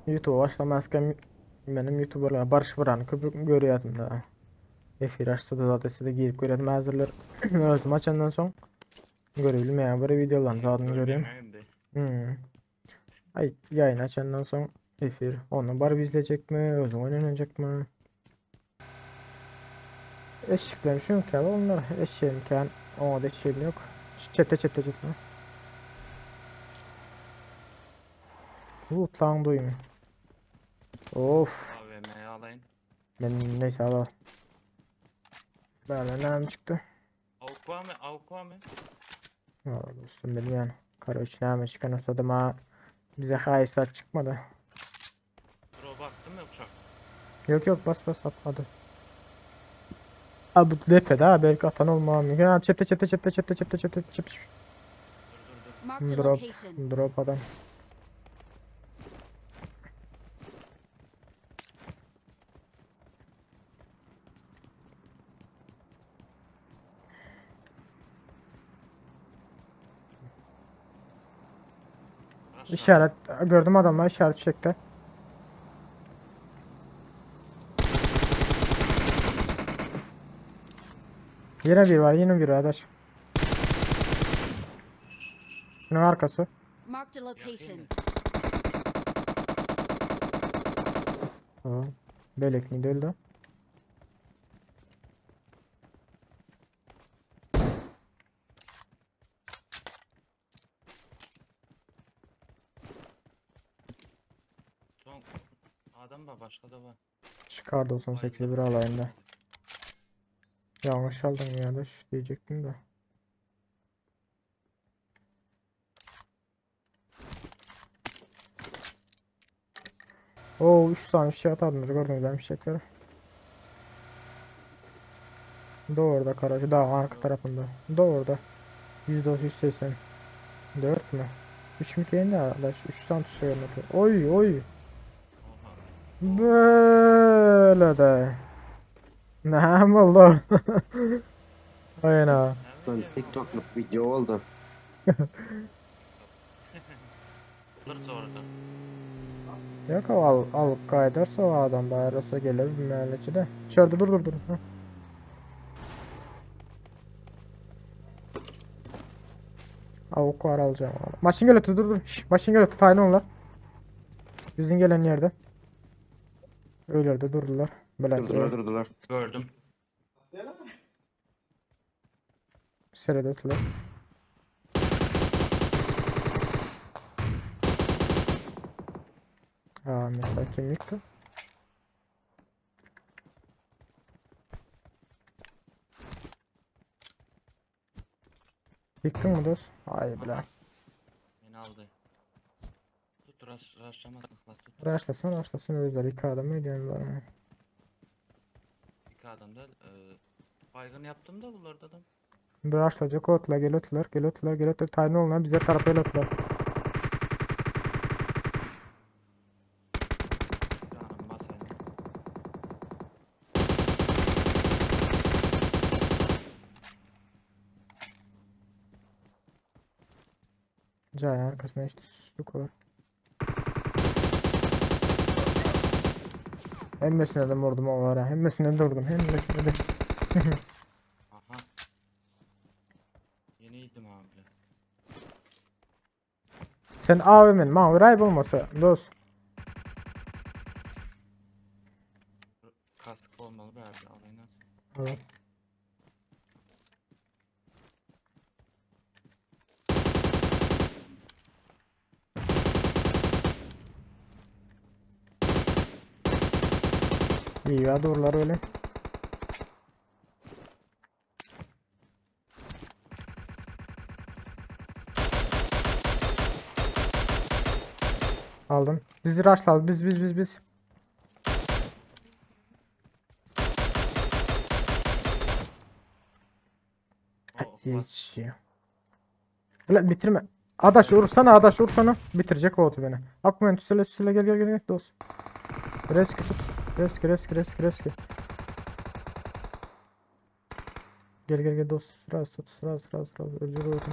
YouTube'a başlamazken benim YouTuber'lara Barış Buran'ı köpük görüyordum da. Efir açsa da zaten size girip görüyordum. Hazırlar özüm açandan soň görebilmeýän bir videolarını zaten görüyorum. Hmm. Ay yayın açandan soň efir onu baryp izleyecek mi? Özüm oynanacak mı? Eşiklerim çünkü onlar eşeğim kan ona da eşeğim yok. Çepte çepte çepte. Lootlan duyum. Of. AVM'yi alayım. Ben neyse al al. Böyle nem çıktı. Avukva mı? Avukva mı? Vallahi dostum bilmiyorum. Kara name çıkan ortada ma bize haisat çıkmadı. Bro baktın mı uçak? Yok yok bas bas atmadı. Abi bu lepe daha belki atan olmam. Ha çepte çepte çepte çepte çepte çepte çepte. Dur dur dur. Marked a Drop location. drop adam. Aşağı. İşaret gördüm adamlar işaret çekti. Yine bir var yine bir var adaş. Bunun arkası. Marked a location. Tamam. Belek miydi öldü. Son adam var başka da var. Çıkardı 98'i bir alayında. Yanlış aldım ya adaş diyecektim de. Oo 3 tane şey atardım gördünüz ben fişekleri. Doğru da karajı daha arka tarafında. Doğru da. 190 180. 4 mü? 3 mü ki ne arkadaş? 3 tane tutuyor. Oy oy. Oha. Böyle de. Ne oldu? Aynen. Ne Lan bileyim TikTok'luk video oldu. Alırız orada. Yok o al, alıp kaydarsa o adam bayarasa gelir bilmem de. İçeride dur dur dur. Heh. Avuk var alacağım. Maşın gel dur dur. Şş, maşın gel tayin onlar. Bizim gelen yerde. Öyle de durdular. Böyle Durdular durdular. Gördüm. Seyredildiler. Aa mesela kim yıktı? Yıktın mı dost? Ay bile. Beni aldı. Tut rush, rushlamasın klas tut. Raşlasın raşlasın özler. İki adam mı ediyorum var İki adam da e, baygın yaptım da bunlarda da. Raşlayacak otla gel otlar gel otlar gel otlar. Tayin olmayan bize tarafa el otlar. Canım basayım. Cahil arkasına işte su var. Hemmesine de vurdum o var ha. Hemmesine de vurdum. Hemmesine de. Aha. Yeniydim abi. Sen AVM'nin mavi rayb olmasa dost. Kask olmalı be abi alayım az. Evet. İyi ya doğrular öyle. Aldım. Bizi rushla biz biz biz biz. O klas Hiç. Ulan bitirme. Adaş vursana adaş vursana. Bitirecek o otu beni. Akmayın tüsele tüsele gel gel gel gel dost. Reski tut. Reski reski reski reski. Gel gel gel dost. Sıra tut sıra sıra sıra. Öldür otu.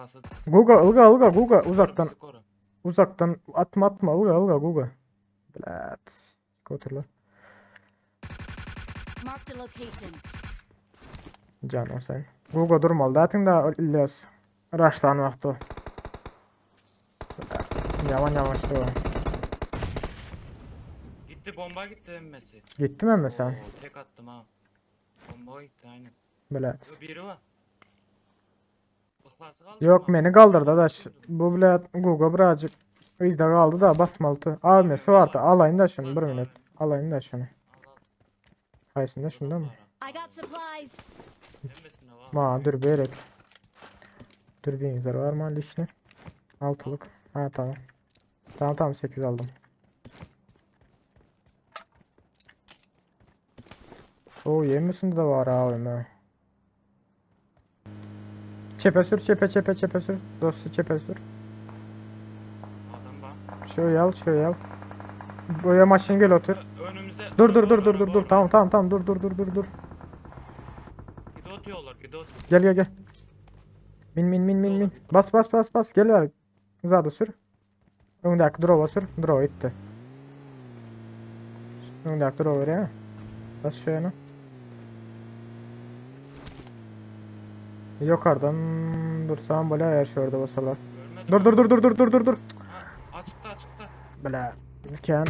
klası Guga Ilga Ilga Guga uzaktan. Koru. Uzakdan atma atma uga uga guga. Blat. Oturlar. Marked a location. Can olsayın. Guga durmalı zaten da İlyas. Raşlan wagty o. Yaman yavaştı o. Gitti bomba gitti emmesi. Gitti mi mesela? Oo, tek attım ha. Bomba gitti aynen. Blat. Yo, biri var. Ihlası kaldı Yok mı? beni kaldırdı adaş. Bu bile Guga birazcık izde kaldı da basmalı. AVM'si vardı. Alayım da şunu bir minut. Alayım da şunu. Al al. Haysında şunda mı? I got supplies. Emmesinde var. Ma dur berek. Dürbün var mı lişni? Altılık. Ha tamam. Tamam tamam 8 aldım. O yemişsin de var AVM. Çepe sür çepe çepe çepe sür. Dostu çepe sür. Adam var. Şöyle al şöyle al. Buraya maşın gel otur. Önümüzde. Dur dur dur dur dur dur. Tamam tamam tamam dur dur dur dur dur. Gidi atıyorlar gidi atıyor. Gel gel gel. Bin bin bin bin bin. Bas bas bas bas gel ver. Zada sür. Öndeki drop'a sür. Drop gitti. Öndeki drop oraya. Bas şu yana. Yukarıdan dursam böyle eğer şurada basalar. Görmedim. Dur dur dur dur dur dur dur dur. Ha, açıkta açıkta. Bela. Ken.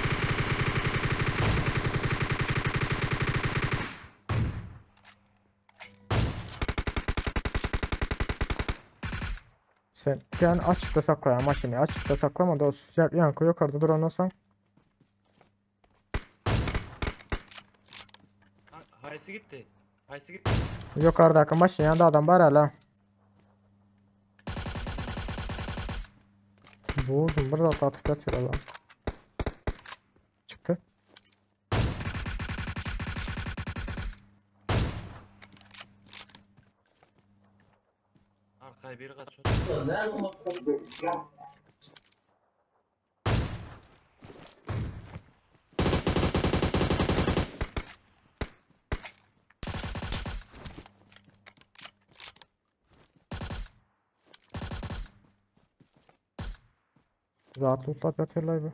Sen ken açıkta sakla ya maşini açıkta saklama dost. Ya, yankı yukarıda dur ondan sonra. Ha, haysi gitti. Haysi gitti. Yukarıdaki maşin yanında adam var hala. Bu uzun burada atıp yatıyor adam. Çıktı. Arkaya biri kaçıyor. Rahat lootlayıp yatıyorlar bu.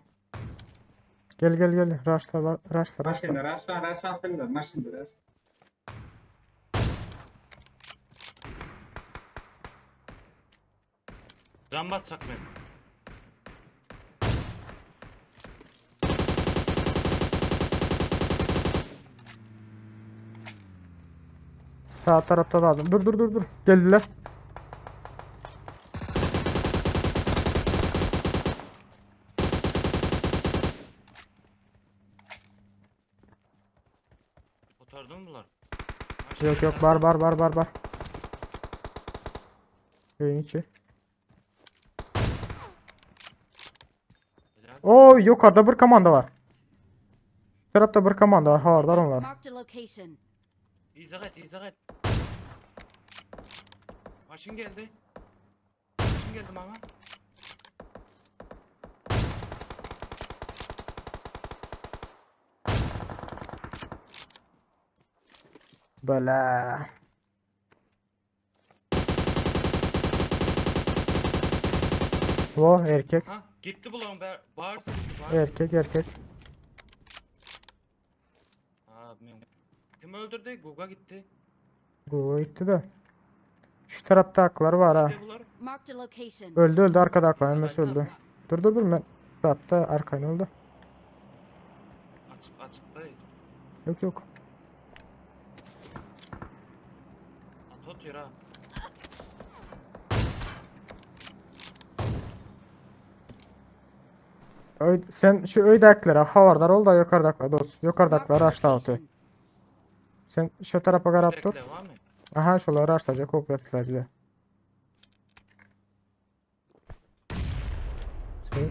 Gel gel gel. Rushla rushla rushla. Maşında raşla raşla atıyorlar maşında raşla. Can basacak ben. Sağ tarafta da adam. Dur dur dur dur. Geldiler. Kurtardı mı bunlar? Yok yok var var var var var. Köyün içi. Helal. Oo yukarıda bir komanda var. Şu tarafta bir komanda var. Havardar onlar. Marked a location. İzah et izah et. Maşın geldi. Maşın geldi bana. Böyle. O erkek. Ha gitti bulan be. Bağırsın gitti bağırsın. Erkek erkek. Abi kim öldürdü? Guga gitti. Bu gitti de. Şu tarafta aklar var ha. Gitti bunlar. Marked a location. Öldü öldü arkada aklar. Hemen öldü. Dur dur dur ben. Hatta arkan öldü. Açık açıktayız. Yok yok. At atıyor ha. Öy, sen şu öydakilere havardar ol da yukarıdakiler dost. Marked a Yukarıdakiler aşağı atıyor. location. Sen şu tarafa qarab dur. Bekle var mı? Aha şuları açlayacak hop bize. Evet.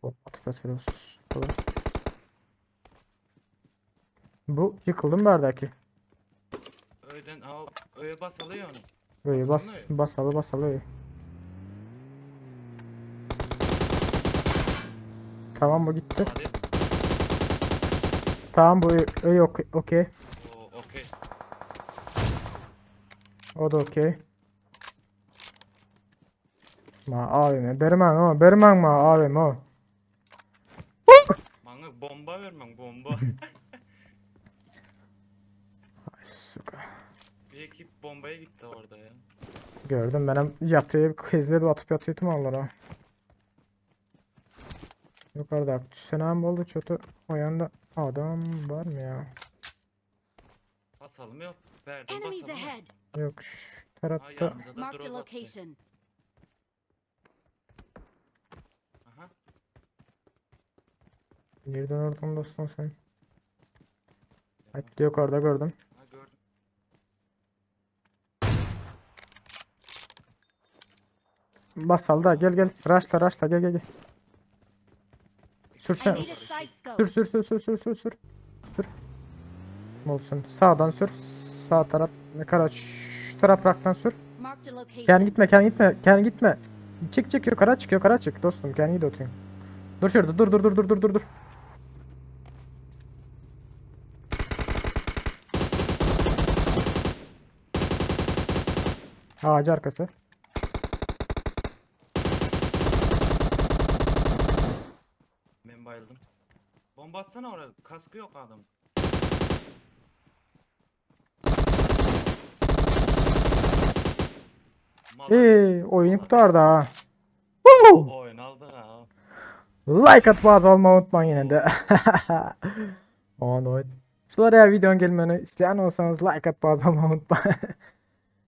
Hop atıp atıyoruz. Kolay. Bu yıkıldı mı berdaki? Öğden al. Öğe basalıyor onu. Öyle bas Basalım mı? basalı basalı öyle. Tamam bu gitti. Hadi. Tamam bu öyle okey. Okey. Oo okey. O da okey. Ma AVM bermäň o, bermäň ma AVM o. Maňa bomba bermäň, bomba. Ay suka. Bir ekip bombaya gitti orada ya. Gördüm benim yatıp hezle atıp yatıyordum onlara. Yukarıda senem oldu çatı o yanda adam var mı ya? Basalım yok. Verdim Enemies basalım. ahead. Yok şu Ha tarafta yanımıza da Marked a drop attı. location. Aha. nereden oradan dostum sen? Ay yukarıda gördüm. Ha gördüm. Basal da gel gel. Raşla raşla gel gel gel. I Sürsen. need a side scope. Sür sür sür sür sür sür sür. Sür. Olsun. Sağdan sür. Sağ taraf. Yukarı şu taraf raktan sür. Marked a location. Kendi gitme, kendi gitme, kendi gitme. Çık çık yukarı çık yukarı çık dostum kendi git oturayım. Dur şurada dur dur dur dur dur dur dur. Ağacı arkası. Ben bayıldım. Bomba atsana oraya. Kaskı yok adam. Mal Oyunu kurtardı ha. Oyun aldı ha. Like atıp abone olmayı unutmayın yine de. Aman oy. Şulara videonun gelmeni isteyen olsanız like atıp abone olmayı unutmayın.